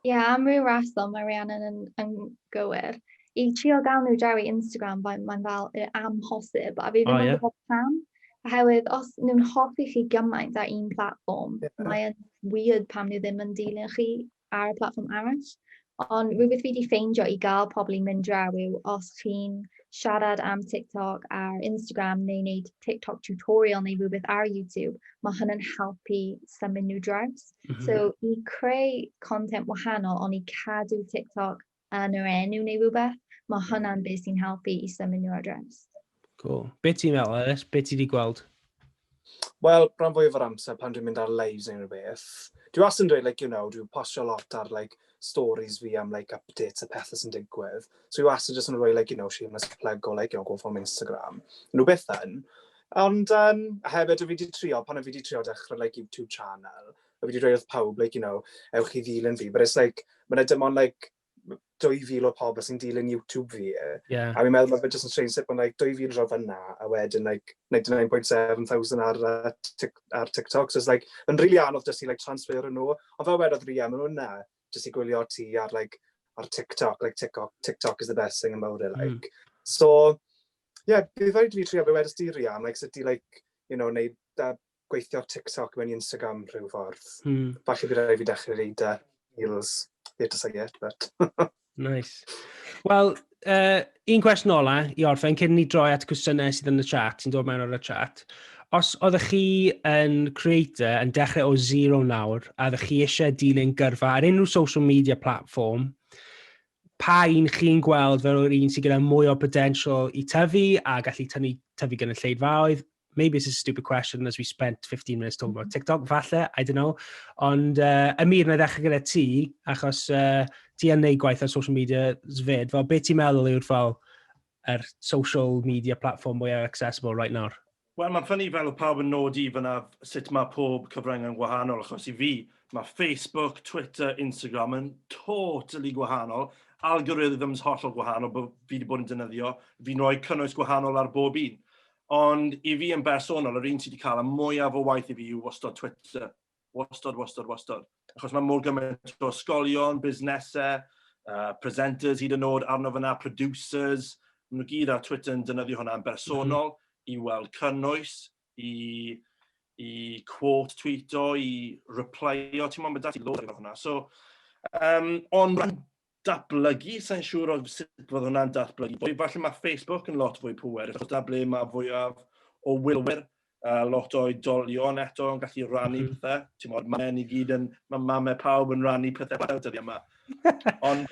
Ie, yeah, am ryw reswm mae Rhiannon yn, yn gywir. I trio gael nhw draw i Instagram, mae'n mae fel y amhosib, a fi ddim oh, yn yeah. gwybod pam. Oherwydd os nhw'n hoffi chi gymaint ar un platform, yeah. mae'n weird pam nhw ddim yn dilyn chi ar y platform arall. Ond rhywbeth fi wedi ffeindio i gael pobl i mynd draw yw os chi'n siarad am TikTok ar Instagram neu wneud TikTok tutorial neu rhywbeth ar YouTube, mae hynny'n helpu symud nhw draws. Mm -hmm. So i creu content wahanol ond i cadw TikTok yn yr enw neu rhywbeth, mae hynna'n beth sy'n helpu i symud nhw ar draws. Cool. Be ti'n meddwl, Ellis? Be ti wedi gweld? Wel, rhan fwyaf o'r amser pan dwi'n mynd ar lives neu rhywbeth, dwi wastad yn dweud, like, you know, dwi'n postio lot ar, like, stories fi am, like, updates a pethau sy'n digwydd. So dwi wastad jyst yn rhoi, like, you know, shameless plug o, like, you know, go follow my Instagram. Nhw byth yn. Ond, um, hefyd, fi wedi trio, pan fi wedi trio dechrau, like, YouTube channel, fi wedi dweud wrth pawb, like, you know, ewch i ddilyn fi, but it's like, mae'n dim ond, like, 2,000 o pobl sy'n dilyn YouTube fi. Yeah. A fi'n meddwl mae fe jyst yn strange sut mae'n like, 2,000 draw fyna, a wedyn like, 99.7 thousand ar, uh, tic, ar TikTok. So it's like, mae'n really anodd jyst i like, transfer nhw. Ond fel wedodd Ria, maen nhw'n na, jyst i gwylio ti ar, like, ar TikTok. Like, TikTok, TikTok is the best thing about it. Like. Mm. So, yeah, bydd rhaid i fi trio be wedys di Ria, am like, sut i, like, you know, neud, gweithio TikTok mewn i Instagram rhyw ffordd. Mm. Falle bydd rhaid fi dechrau reid reels. Hate to say it, but... nice. Wel, un cwestiwn ola i orffen, cyn ni droi at cwestiynau sydd yn y chat, sy'n dod mewn ar y chat. Os oeddech chi yn creator yn dechrau o zero nawr, a oeddech chi eisiau dilyn gyrfa ar unrhyw social media platform, Pa un chi'n gweld fel yr un sydd gyda mwy o potential i tyfu a gallu tynnu, tyfu gynulleidfaoedd? Maybe it's a stupid question as we spent 15 minutes talking about TikTok, falle, I don't know. Ond Amir, na i ddechrau gyda ti, achos ti yn neud gwaith ar social media 'fyd. Fel, beth ti'n meddwl yw'r fel yr social media platform mwyaf accessible right nawr? Wel, mae'n funny fel oedd pawb yn nodi fyna sut mae pob cyfryng yn gwahanol, achos i fi, mae Facebook, Twitter, Instagram yn totally gwahanol. Algorithms hollol gwahanol bod fi wedi bod yn defnyddio. Fi'n rhoi cynnwys gwahanol ar bob un. Ond i fi yn bersonol, yr un sydd wedi cael y mwyaf o waith i fi yw wastod Twitter. Wastod, wastod, wastod. Achos mae mor gymaint o ysgolion, busnesau, presenters hyd yn oed arno fyna, producers. Maen nhw gyd ar Twitter yn defnyddio hwnna yn bersonol mm -hmm. i weld cynnwys, i quote tweeto, i replyo. Ti'n meddwl, mae dati loads efo hwnna. So, ond datblygu, sa'n siŵr o sut fydd hwnna'n datblygu. Fwy, falle mae Facebook yn lot fwy pwer, achos da ble mae fwyaf o wylwyr, lot o oedolion eto yn gallu rannu pethau. Ti'n modd, mae'n i gyd yn, mae mamau pawb yn rannu pethau dyddiau yma. Ond,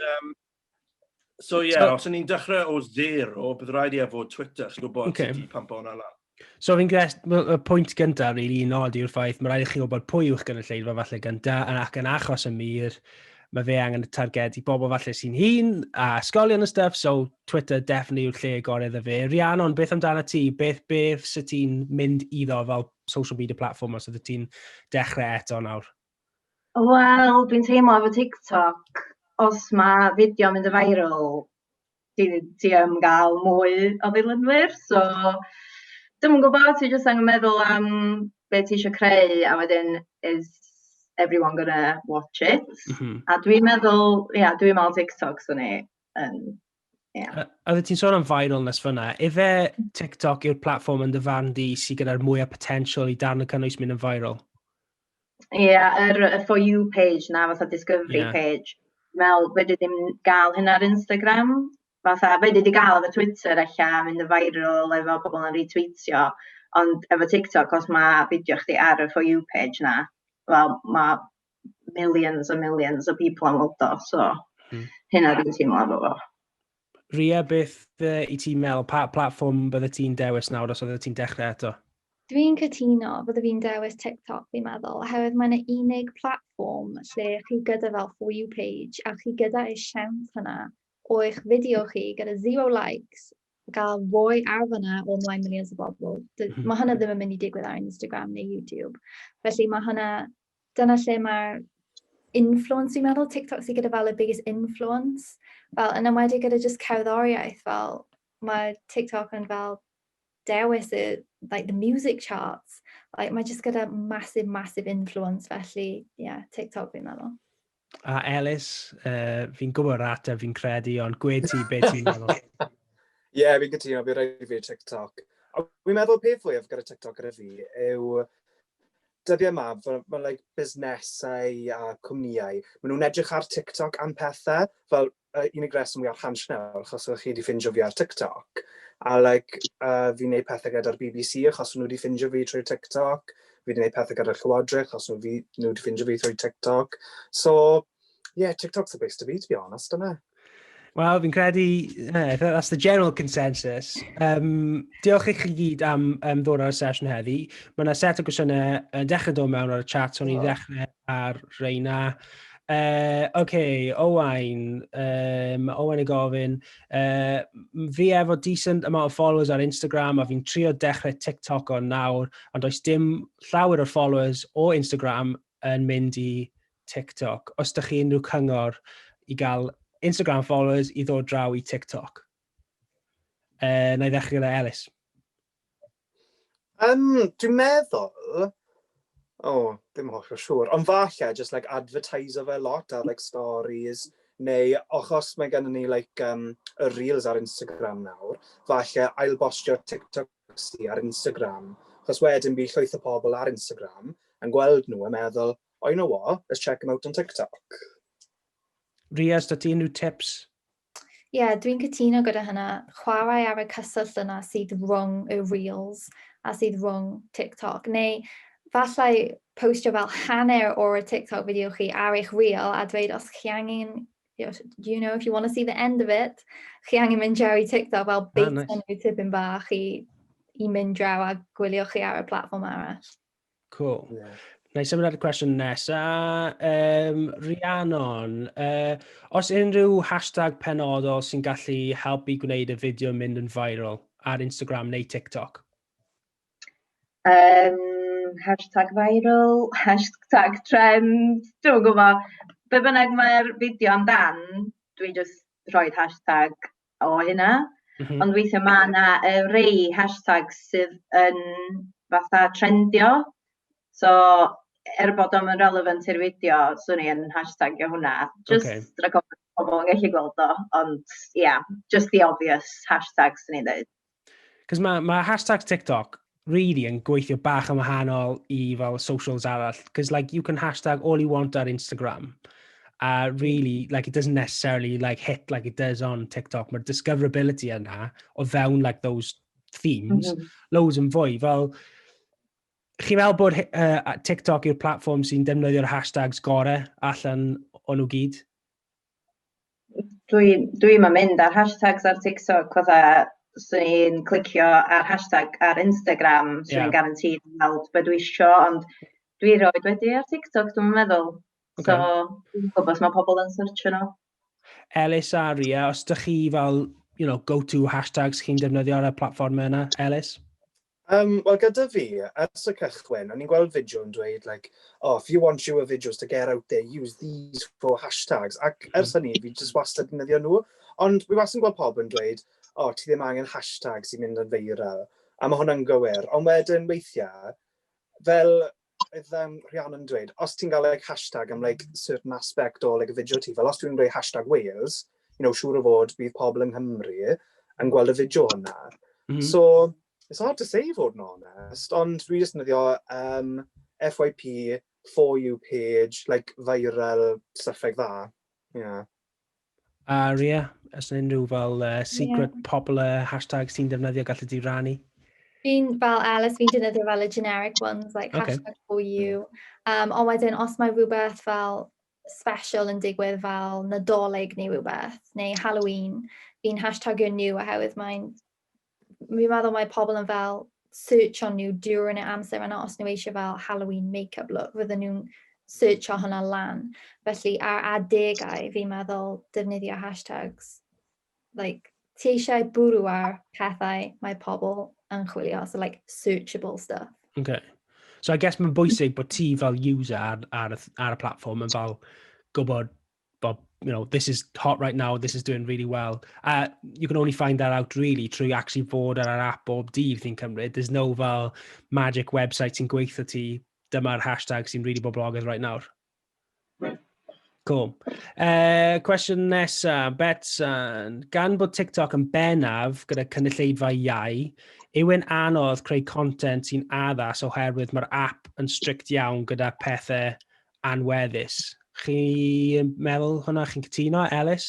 so ie, yeah, so, os ni'n dechrau o zero, bydd rhaid i efo Twitter, chi'n gwybod sut i pumpo hwnna lan. So fi'n gres, y pwynt gyntaf really i nodi yw'r ffaith, mae rhaid i chi wybod pwy yw'ch gynulleidfa falle gyntaf, ac yn achos y mir, mae fe angen y targedu bobl falle sy'n hun a ysgolion a stuff, so Twitter definitely yw'r lle gorau iddo fe. Rhiannon, beth amdano ti? Beth sydd ti'n mynd iddo fel social media platform os ydych ti'n dechrau eto nawr? Wel, dwi'n teimlo efo TikTok, os mae fideo mynd yn viral, ti yn gael mwy o ddilynwyr. So, dwi'm yn gwybod, ti jyst angen meddwl am be ti eisiau creu, a wedyn is everyone gonna watch it? A dwi'n meddwl, ia, yeah, dwi'n meddwl TikTok swn i yn, yeah. Oeddet ti'n sôn am viralness fyna. Ife TikTok yw'r platform yn dy farn di sydd gyda'r mwyaf potential i darn y cynnwys mynd yn viral? Ie, yeah, y For You page na, fatha Discovery page. Fel, fedri ddim gael hynna ar Instagram. Fatha, fedri di gael efo Twitter ella, mynd yn viral efo pobl yn retweetio. Ond efo TikTok, os mae fideo chdi ar y For You page na, wel, mae millions and millions o people yn weld o, so hynna dwi'n teimlo efo fo. Ria, beth i ti'n meddwl, pa platform bydde ti'n dewis nawr os oeddet ti'n dechrau eto? Dwi'n cytuno, bydde fi'n dewis TikTok fi'n meddwl, oherwydd mae'n y unig platform lle chi gyda fel For You page a chi gyda y siawns hynna o eich fideo chi gyda zero likes gael roi ar fyna o mlaen millions o bobl. Mae hynna ddim yn mynd i digwydd ar Instagram neu YouTube. Felly mae hynna, dyna lle mae'r influence fi'n meddwl, TikTok sydd gyda fel y biggest influence. Fel yn enwedig gyda just cerddoriaeth, fel mae TikTok yn fel dewis y, like, the music charts. Like, mae just gyda massive, massive influence, felly, yeah, TikTok fi'n meddwl. A Ellis, fi'n gwybod yr ateb fi'n credu, ond gwed ti beth ti'n meddwl. Ie, yeah, fi'n cytuno, fi'n rhaid i fi TikTok. A fi'n meddwl peth fwyaf gyda TikTok gyda fi yw dyddiau yma, mae like, busnesau a cwmnïau, maen nhw'n edrych ar TikTok am pethau, fel unig reswm fi ar Hansh nawr, achos o'ch chi wedi ffindio fi ar TikTok. A like, fi'n neud pethau gyda'r BBC achos nhw wedi ffindio fi trwy TikTok. Fi wedi neud pethau gyda'r Llywodraeth achos nhw wedi ffindio fi trwy TikTok. So, yeah, TikTok's the place to be, to be honest, yna. Wel, fi'n credu, yeah, that's the general consensus. Diolch i chi gyd am ddod ar y sesiwn heddi. Mae yna set o gwestiynau yn dechrau dod mewn ar y chat, so ni ddechrau ar reina. OK, Owain. Owain yn gofyn, fi efo decent amount of followers ar Instagram a fi'n trio dechrau TikTok o nawr, ond does dim llawer o'r followers o Instagram yn mynd i TikTok. Os ydych chi unrhyw cyngor i gael Instagram followers i ddod draw i TikTok? Na i ddechrau gyda Ellis. Dwi'n meddwl, oh, ddim hollol siŵr, ond falle just like advertise fe lot ar like stories, neu achos mae gennym ni like, y reels ar Instagram nawr, falle ailbostio TikTok si ar Instagram, achos wedyn bydd llwyth o pobl ar Instagram yn gweld nhw a meddwl, "Oh, you know what, let's check them out on TikTok." Ria, oes 'da ti unrhyw tips? Ie, yeah, dwi'n cytuno gyda hynna. Chwarae ar y cyswllt yna sydd rhwng y Reels a sydd rhwng TikTok. Neu falle postio fel hanner o'r TikTok fideo chi ar eich reel a dweud os chi angen You know, if you want to see the end of it, chi angen mynd draw i TikTok fel bait ah, nice. nhw tipyn bach i mynd draw a gwylio chi ar y platfform arall. Cool. Yeah. Na i symud ar y cwestiwn nesa. Rhiannon, os unrhyw hashtag penodol sy'n gallu helpu gwneud y fideo mynd yn viral ar Instagram neu TikTok? Hashtag viral, hashtag trend, dwi'n gwybod. Be bynnag mae'r fideo amdan, dwi just rhoi hashtag o hynna. Ond weithiau mae yna rei hashtags sydd yn fatha trendio. So, er bod o'm yn relevant i'r fideo, swn i yn hashtagio hwnna. Just okay. Rhag ofn pobl yn gallu gweld o, ond yeah, just the obvious hashtags swn i'n dweud. Cos mae hashtag TikTok really yn gweithio bach yn wahanol i fel socials arall. Cos like you can hashtag all you want ar Instagram. Really, like it doesn't necessarily like hit like it does on TikTok. Mae'r discoverability yna o fewn like those themes, loads yn fwy. Fel, chi'n meddwl bod TikTok yw'r platform sy'n defnyddio'r hashtags gore allan o nhw gyd? Dwi mynd ar hashtags ar TikTok, fatha, swn i'n clicio ar hashtag ar Instagram, swn i'n guaranteed weld be dwi isio, ond dwi roed wedi ar TikTok, dwi'n meddwl. Okay. So, dwi'n gwybod os mae pobl yn searchio nhw. Elis a Ria, os ydych chi fel, go-to hashtags chi'n defnyddio ar y platfform yna, Elis? Wel, gyda fi, ers y cychwyn, o'n i'n gweld fideo yn dweud, like, "Oh, if you want your videos to get out there, use these four hashtags." Ac ers hynny, fi just wastad yn defnyddio nhw. Ond fi wastad yn gweld pobl yn dweud, "Oh, ti ddim angen hashtags i mynd yn viral." A mae hwnna'n gywir. Ond wedyn weithiau, fel oedd Rhiannon yn dweud, os ti'n gael like, hashtag am like, certain aspect o like, y fideo ti, fel os dwi'n dweud #Wales, siŵr o fod bydd pobl yng Nghymru yn gweld y fideo hwnna. So, it's hard to say fod yn honest, ond dwi jyst yn defnyddio FYP, For You page, like viral, stuff like that. Yeah. A Ria, os yna unrhyw fel secret popular hashtags ti'n defnyddio gallu di rannu? Fi'n fel Alice, fi'n defnyddio fel y generic ones, like #ForYou. Ond wedyn, os mae rhywbeth fel special yn digwydd fel Nadolig neu rhywbeth, neu Halloween, fi'n hashtagio nhw oherwydd fi'n meddwl mae pobl yn fel search on nhw during y amser yna os nhw eisiau fel Halloween make-up look, fydden nhw'n searcho hwnna lan. Felly ar adegau, fi'n meddwl defnyddio hashtags. Like, ti eisiau bwrw ar pethau mae pobl yn chwilio, so like searchable stuff. Okay. So I guess mae'n bwysig bod ti fel user ar y platform yn fel gwybod bod, this is hot right now, this is doing really well. You can only find that out really trwy actually fod ar yr app bob dydd fi'n cymryd. There's no fel magic website sy'n gweithio ti, dyma'r hashtag sy'n really boblogaidd right nawr. Cool. Cwestiwn nesa, Betsan. Gan bod TikTok yn bennaf gyda cynulleidfa iau, yw e'n anodd creu content sy'n addas oherwydd mae'r app yn strict iawn gyda pethau anweddus? Chi'n meddwl hwnna, chi'n cytuno, Elis?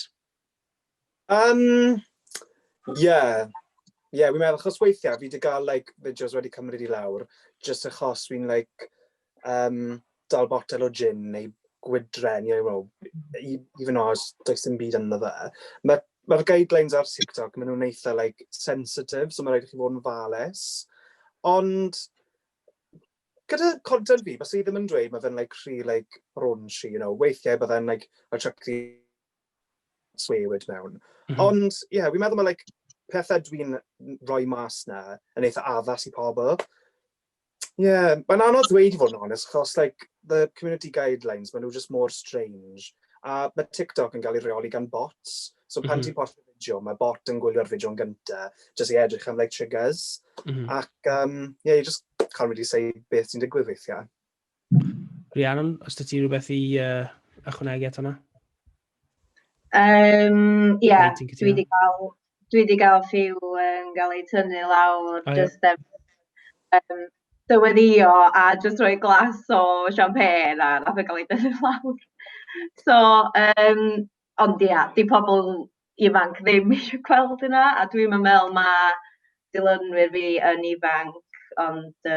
Yeah, fi'n meddwl, achos weithiau fi wedi gael like, videos wedi cymryd i lawr, just achos fi'n like, dal botel o gin neu gwydren, even os does dim byd ynddo fe. Mae'r guidelines ar TikTok, maen nhw'n eitha like, sensitive, so mae rhaid i chi fod yn ofalus. Ond gyda content fi, bys i ddim yn dweud mae fe'n like, rhy like, raunchy. Weithiau byddai'n like, I'll chuck the swear word mewn. Ond, ie, yeah, fi'n meddwl mae like, pethau dwi'n rhoi mas na yn eitha addas i pobl. Ie, yeah, mae'n anodd dweud i fod yn honest, achos like, the community guidelines, maen nhw just more strange. A mae TikTok yn cael ei reoli gan bots. So pan ti'n postio fideo, mae bot yn gwylio'r fideo yn gyntaf, just i edrych am like, triggers. Ac, yeah, you just can't really say beth sy'n digwydd weithiau. Rhiannon, os dy ti rhywbeth i ychwanegu at hwnna? Yeah, dwi wedi cael few yn gael eu tynnu lawr just dyweddio a just rhoi glas o champagne a nath o gael ei dynnu lawr. So, ond ia, di pobl ifanc ddim eisiau gweld hynna, a dwi'n meddwl mae dilynwyr fi yn ifanc, ond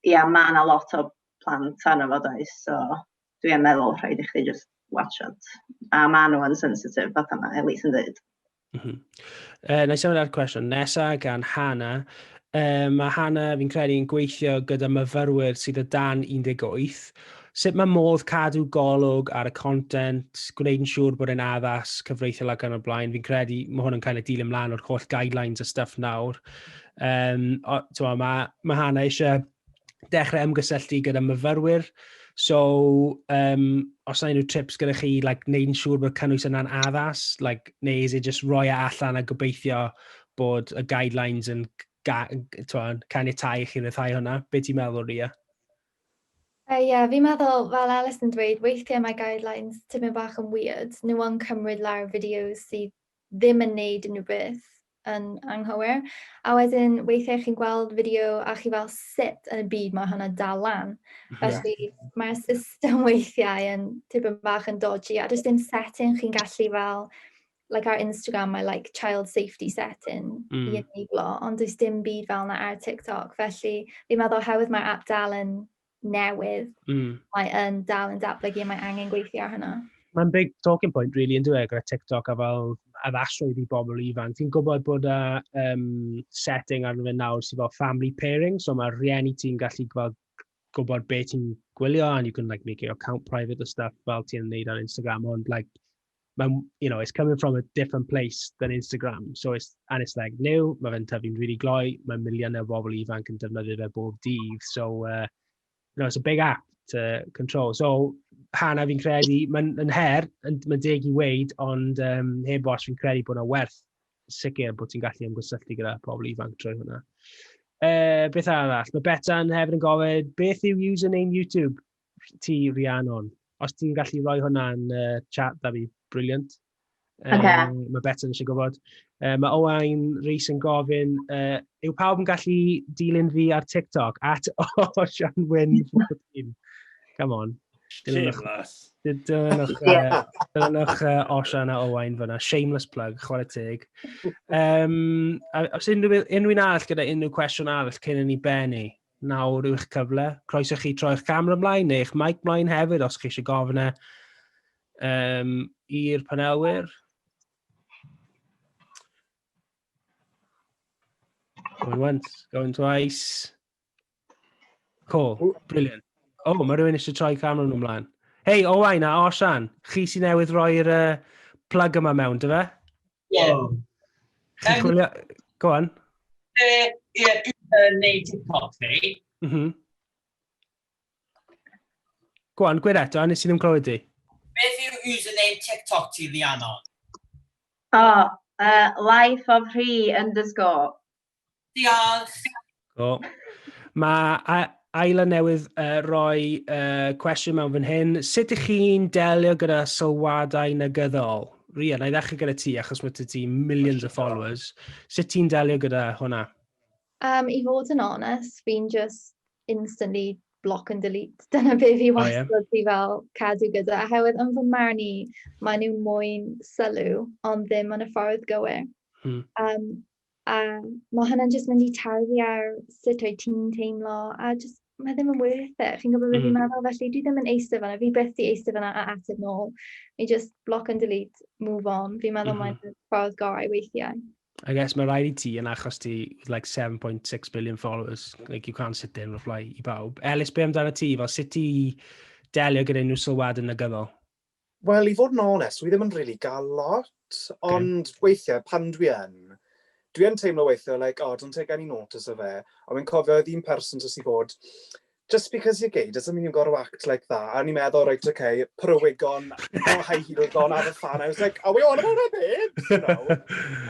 ia, mae yna lot o plant arno fo does, so dwi'n meddwl rhaid i chdi just watch out. A maen nhw yn sensitif, fatha mae Elis yn dweud. Na i symud ar cwestiwn nesaf gan Hannah. Mae Hannah, fi'n credu, yn gweithio gyda myfyrwyr sydd o dan 18. Sut mae modd cadw golwg ar y content, gwneud yn siŵr bod e'n addas, cyfreithiol ac yn y blaen? Fi'n credu mae hwn yn kind of dilyn mlaen o'r holl guidelines a stuff nawr. O, mae Hannah eisiau dechrau ymgysylltu gyda myfyrwyr. So, os yna unrhyw tips gyda chi, like, neud yn siŵr bod cynnwys yna'n addas, like, neu is it just roi e allan a gobeithio bod y guidelines yn caniatáu i chi ryddhau hwnna? Be ti'n meddwl, Ria? Ie, yeah, fi'n meddwl, fel Elis yn dweud, weithiau mae guidelines tipyn bach yn weird. Nhw yn cymryd lawr fideos sydd ddim yn neud unrhyw beth yn anghywir. A wedyn, weithiau chi'n gweld fideo a chi fel, sut yn y byd mae hwnna dal lan? Felly, mae'r system weithiau yn tipyn bach yn dodgy, a does dim setting chi'n gallu fel, like ar Instagram mae like child safety setting i enablo, ond does dim byd fel yna ar TikTok. Felly, fi'n meddwl oherwydd mae'r app dal yn newydd, mae yn dal yn datblygu a mae angen gweithio ar hynna. Mae'n big talking point, really, yn dweud, gyda TikTok a fel addasrwydd i bobl ifanc. Ti'n gwybod bod y setting arno fe nawr sydd fel family pairing, so mae rhieni ti'n gallu fel gwybod be ti'n gwylio, and you can like make your account private or stuff fel ti'n neud ar Instagram, ond like, it's coming from a different place than Instagram. So it's like new, mae fe'n tyfu'n really gloi, mae miliynau o bobl ifanc yn defnyddio fe bob dydd. So, it's a big app to control. So, Hannah, fi'n credu, mae'n yn her, mae'n deg i weud, ond heb os fi'n credu bod yna werth sicr bod ti'n gallu ymgysylltu gyda pobl ifanc trwy hwnna. Beth arall? Mae Bethan hefyd yn gofyn, beth yw username YouTube ti, Rhiannon? Os ti'n gallu rhoi hwnna yn chat, that'd be brilliant. Mae Bethan eisiau gwybod. Mae Owain Rhys yn gofyn, yw pawb yn gallu dilyn fi ar TikTok? @OsianWyn14. Come on. Shameless. Dilynwch Osian a Owain fyna. Shameless plug, chwarae teg. A os unrhyw un arall gyda unrhyw cwestiwn arall cyn i ni bennu, nawr yw'ch cyfle. Croeso chi troi'ch camera ymlaen neu eich mic mlaen hefyd os chi eisiau gofyn e i'r panelwyr. Going once, going twice. Cool, brilliant. Oh, mae rhywun eisiau troi camera nhw ymlaen. Hei, Owain a Osian, chi sy'n newydd roi'r plug yma mewn, dy fe? Ie. Chi'n chwilio. Go on. Ie, dwi'n neud TikTok fi. Go on, gwed eto, nes i ddim clywed di. Beth yw username TikTok ti, Rhiannon? Oh, lifeofrhi_. Diolch. Go. Mae Ayla newydd roi cwestiwn mewn fan hyn. Sut ych chi'n delio gyda sylwadau negyddol? Ria, na i ddechrau gyda ti, achos mae ti millions of followers. Sut ti'n delio gyda hwnna? I fod yn honest, fi'n just instantly block and delete. Dyna be fi wastad fi fel cadw gyda. Oherwydd yn fy marn i, maen nhw moyn sylw, ond ddim yn y ffordd gywir. A mae hynna'n just mynd i tarfu ar sut wyt ti'n teimlo, a just, mae ddim yn worth it. Chi'n gwybod beth fi'n meddwl? Felly dwi ddim yn eistedd fan'na. Fi byth di eistedd fan'na a ateb nôl. Fi just block and delete, move on. Fi'n meddwl mae'n ffordd gorau weithiau. I guess mae rhaid i ti yn achos ti with like 7.6 billion followers. Like you can't sit there and reply i bawb. Ellis, be amdano ti? Fel sut ti delio gyda unrhyw sylwadau negyddol? Wel, i fod yn onest, dwi ddim yn really gael lot, ond weithiau, pan dwi yn teimlo weithiau, like, "Oh, don't take any notice of it." Ond fi'n cofio oedd un person jyst i bod, "Just because you're gay doesn't mean you've got to act like that." A o'n i'n meddwl, "Right, okay, put a wig on, put high heels on, have a fan." I was like, "Are we on about it, babes?" You know? A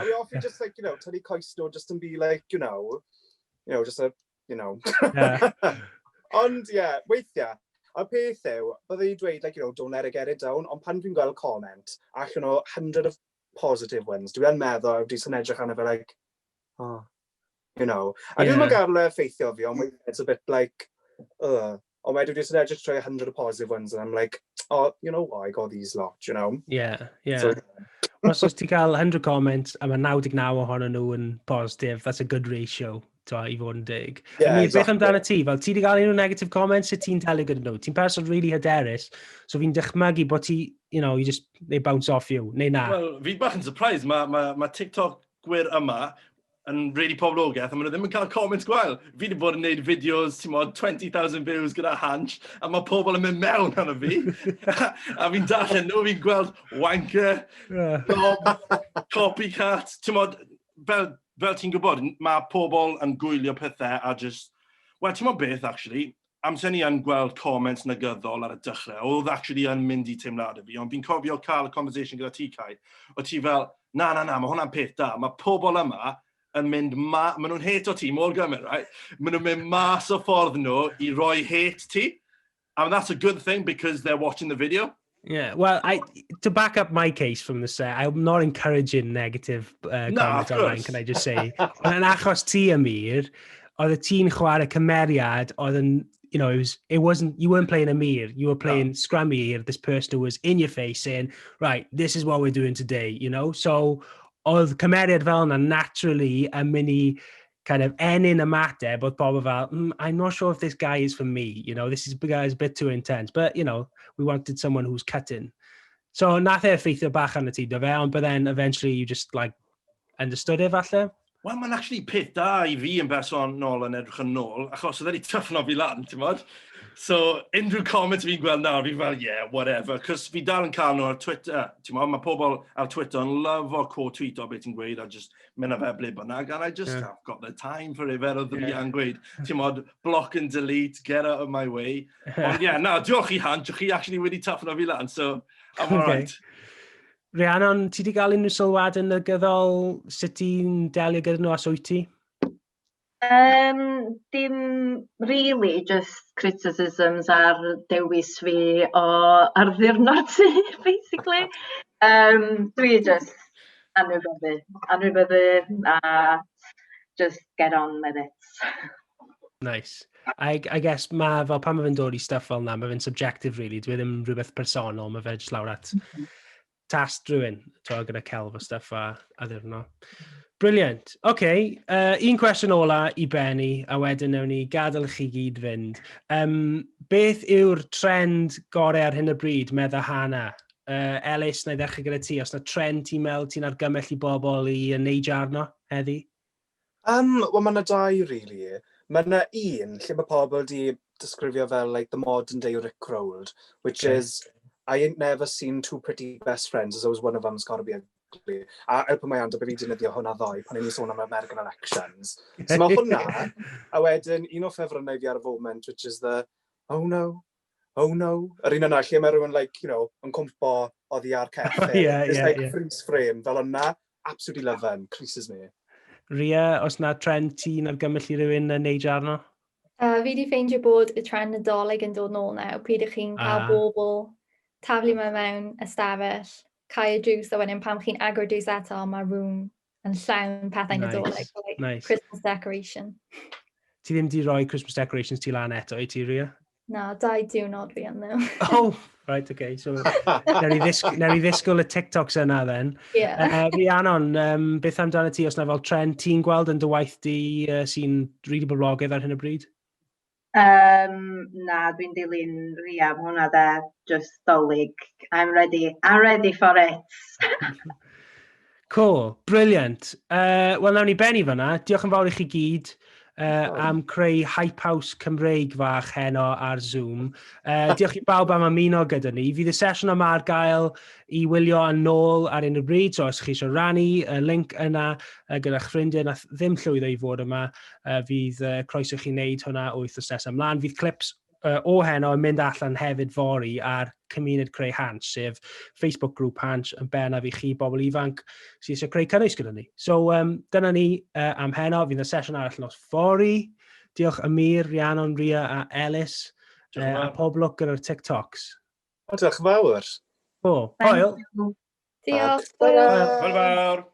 fi offi just like, tynnu coes nhw just and be like, just a, you know. Ond ie, yeah, weithiau, a peth yw, bydde i dweud, like, "Don't let it get it down," ond pan dwi'n gweld comment, allan o 100 of positive ones, dwi yn meddwl, dwi'n sy'n edrych arno fe like, "Oh." A dwi'n gadael e effeithio fi, ond weithiau it's a bit like, "Ugh." Ond wedyn dwi'n edrych trwy 100 of positive ones, and I'm like, "Oh, you know what, I got these lot, you know?" Yeah. So, Os ti cael 100 comments a mae 99 ohonyn nhw yn positive, that's a good ratio. to, i fod yn deg. Yeah, I mean, exactly. Beth amdano ti? Fel, ti wedi cael unrhyw negative comments, sut ti'n delio gyda nhw? Ti'n person really hyderus, so fi'n dychmygu bod ti, you know, you just, they bounce off you, neu na. Wel, fi'n bach yn surprised, mae ma, ma TikTok gwyr yma yn really poblogaidd, a maen nhw ddim yn cael comments gwael. Fi wedi bod yn gwneud fideos, ti'n modd, 20,000 views gyda Hansh, a mae pobl yn mynd mewn arno fi. A fi'n darllen nhw, fi'n gweld wanker, gob, copycat, ti'n modd, fel, fel ti'n gwybod, mae pobl yn gwylio pethau a just... Wel, ti'n modd beth, actually, amser ni yn gweld comments negyddol ar y dechrau, oedd actually yn mynd i teimladau fi, ond fi'n cofio cael y conversation gyda ti, Kai, o ti fel, na, na, na, mae hwnna'n peth da, mae pobl yma yn mynd, ma, maen nhw'n hate o ti mor gymaint, right? Maen nhw'n mynd mas o ffordd nhw i roi hate ti, and that's a good thing because they're watching the video. Yeah, well, I to back up my case from the set, I'm not encouraging negative no, comments online, can I just say. Ond yn achos ti, Amir, oedd y ti'n chwarae cymeriad, oedd yn, you know, it, was, it wasn't, you weren't playing Amir, you were playing no. Scramir, this person who was in your face saying, right, this is what we're doing today, you know? So, oedd cymeriad fel yna naturally yn mynd i kind of ennyn ymateb, oedd bobl fel, I'm not sure if this guy is for me, you know, this is, guy is a bit too intense, but, you know, we wanted someone who's cutting. So, nath e effeithio bach arno ti, do fe, ond but then eventually you just, like, understood it, falle? Wel, mae'n actually peth da i fi yn bersonol yn edrych yn ôl, achos oedd wedi tyffno fi lan, ti'n modd? So, unrhyw comment fi'n gweld nawr, fi'n fel, yeah, whatever, cos fi dal yn cael nhw ar Twitter, ti'n modd? Mae pobl ar Twitter yn lyfo quote-tweet o beth ti'n gweud a just mynd â fe ble bynnag, and I just have got the time for it, fel oedd yeah. Ria'n gweud, ti'n modd, block and delete, get out of my way. Ond yeah, na, diolch i Han, chi actually wedi tyffno fi lan, so I'm alright. Okay. Rhiannon, ti wedi cael unrhyw sylwadau negyddol? Sut ti'n delio gyda nhw os wyt ti? Dim really, just criticisms ar dewis fi o ar ddiwrnod ti, basically. Dwi just anwybyddu, anwybyddu a just get on with it. Nice. I guess mae fel pan mae fe'n dod i stuff fel na, mae fe'n subjective really, dwi ddim rhywbeth personol, mae fe just lawr at taste rhywun, to, gyda celf a stuff a addurno. Brilliant. OK, un cwestiwn ola i benni, a wedyn newn ni gadael i chi gyd fynd. Beth yw'r trend gorau ar hyn o bryd, medda Hannah? Ellis, na i ddechrau gyda ti. Os na trend ti'n meddwl ti'n argymell i bobl i neidio arno heddi? Wel, mae yna dau, really. Mae yna un lle mae pobl di disgrifio fel like, the modern day Rickrolled, which is, I ain't never seen two pretty best friends as always one of them's got to be ugly. A I'll put my hand up, fi 'di defnyddio hwnna ddoe pan o'n i'n sôn am American elections. So mae hwnna, a wedyn un o ffefrynnau fi ar y foment, which is the, oh no, oh no. Yr un yna lle mae rhywun like, yn cwmpo oddi ar ceffyl. It's like freeze frame, fel yna. Absolutely love them, creases me. Ria, os na trend ti'n argymell i rhywun yn neidio arno? Fi wedi ffeindio bod y trend Nadolig yn dod nôl nawr, pryd ych chi'n cael bobl taflu mewn mewn ystafell, cau y drws, a wedyn pan chi'n agor drws eto, mae room yn llawn pethau Nadolig, like Christmas decoration. Ti ddim di roi Christmas decorations ti lan eto, i ti, Ria? Na, 2 diwrnod fi yn nhw. Oh, right, okay. So, newn ni ddisgwyl y TikToks yna, then. Yeah. Rhiannon, beth amdano ti, os na fel trend ti'n gweld yn dy waith di sy'n really boblogaidd ar hyn o bryd? Na, dwi'n dilyn Ria, mae hwnna de, just Dolig. I'm ready, I'm ready for it. Cool, brilliant. Wel, nawn ni benni fyna. Diolch yn fawr i chi gyd am creu Hype House Cymreig fach heno ar Zoom. Diolch i bawb am ymuno gyda ni. Fydd y sesiwn yma ar gael i wylio yn ôl ar unrhyw bryd, so os chi eisiau rannu y link yna gyda'ch ffrindiau nath ddim llwyddo i fod yma, fydd croeso chi wneud hwnna wythnos nesaf ymlaen. Fydd clips o heno yn mynd allan hefyd fory ar Cymuned Creu Hansh, sef Facebook group Hansh yn bennaf i chi bobl ifanc sydd eisiau creu cynnwys gyda ni. So dyna ni am heno, fydd y sesiwn arall nos fory. Diolch Amir, Rhiannon, Ria a Ellis. A pob lwc gyda'r TikToks. O, diolch yn fawr. O, hwyl. Diolch. Hwyl fawr.